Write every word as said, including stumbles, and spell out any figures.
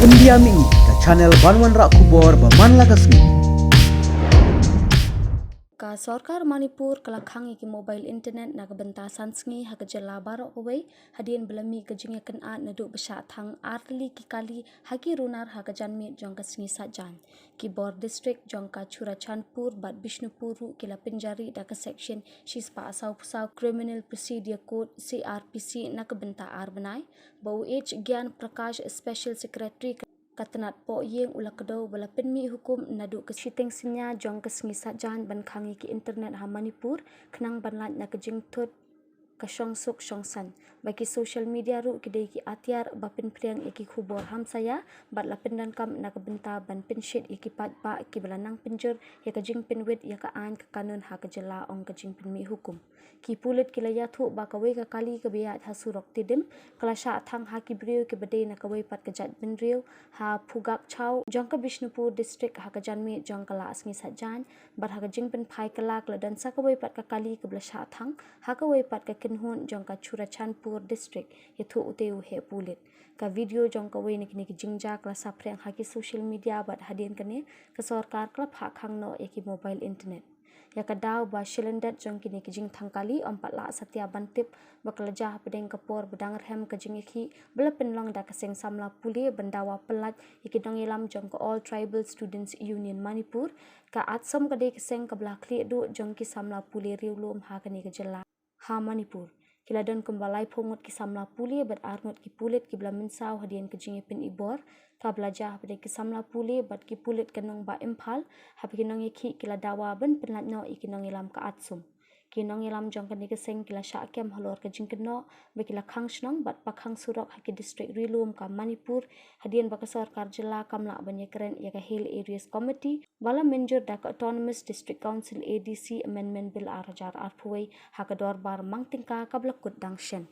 India Mini, ka channel ban wanrah khubor ba man la ka sngi. Ka sorkar Manipur ka la khang ïa ki mobile internet na ka bynta san sngi ha ka jylla baroh kawei, hadien ba la mih ka jingïakynad naduh ba shah thang ar tylli ki kali ha ki runar ha ka janmiet jong ka sngi Saitjaiñ. Ki bor district jong ka Churachandpur bad Bishnupur ruh ki la pynjari da ka section shispah saw phew saw Criminal Procedure Code, C R P C, na ka bynta ar bnai, ba u H Gyan Prakash, Special Secretary ka tnat poh ïing, u la kdew ba la pynmih hukum naduh ka shiteng synñia jong ka sngi Saitjaiñ ban khang ïa ki internet ha Manipur, khnang ban lait na ka jingthut ka shongsuk shongsaiñ. Ba ki social media ruh ki dei ki atiar ba pynphriang ïa ki khubor hamsaïa, bad la pyndonkam na ka bynta ban pynshit ïa ki paidbah kiba la nang pynjur ïa ka jingpynwit ïa ka aiñ ka kanun ha ka jylla, ong ka jingpynmih hukum. Ki pulit ki la ïathuh ba kawei ka kali kaba ïaid ha surok Tidim ka la shah thang ha ki briew kiba dei na kawei pat ka jait bynriew ha Phugakchhau jong ka Bishnupur district ha ka janmiet jong ka la sngi Saitjaiñ, bad ha ka jingpynphai kylla ka la don sa kawei pat ka kali kaba la shah thang ha kawei pat ka kynhun jong ka Churachandpur district, ïathuh utei u heh pulit. Ka video jong kawei na kine ki jingjia ka la saphriang ha ki social media bad hadien kane ka sorkar ka la phah khang noh ïa ki mobile internet. Ïa ka daw ba shilyndet jong kine ki jingthang kali ym pat lah satia ban tip ba ka la jia hapdeng ka por ba dang rhem ka jingïakhih ba la pynlong da ka seng samla pule ban dawa pyllait ïa ki nongïalam jong ka All Tribal Students Union Manipur. Ka ATSUM ka dei ka seng kaba la khlieh duh jong ki samla pule riewlum ha kane ka jylla ha Manipur. Ki la don kumba laiphew ngut ki samla pule bad ar ngut ki pulit kiba la mynsaw hadien ka jingïapynibor kaba la jia hapdeng ki samla pule bad ki pulit ka nongbah Imphal, haba ki nongïakhih ki la dawa ban pynlait noh ïa ki nongïalam ka ATSUM. Ki nongïalam jong kane ka seng ki la shah kem halor ka jingkynnoh ba ki la khang shnong bad pakhang surok ha ki district ri lum ka Manipur, hadien ba ka sorkar jylla kam lah ban ïakren ïa ka Hill Areas Committee ba la mynjur da ka Autonomous District Council, A D C, Amendment Bill ar hajar arphew wei ha ka dorbar mang tyngka kaba la kut dang shen.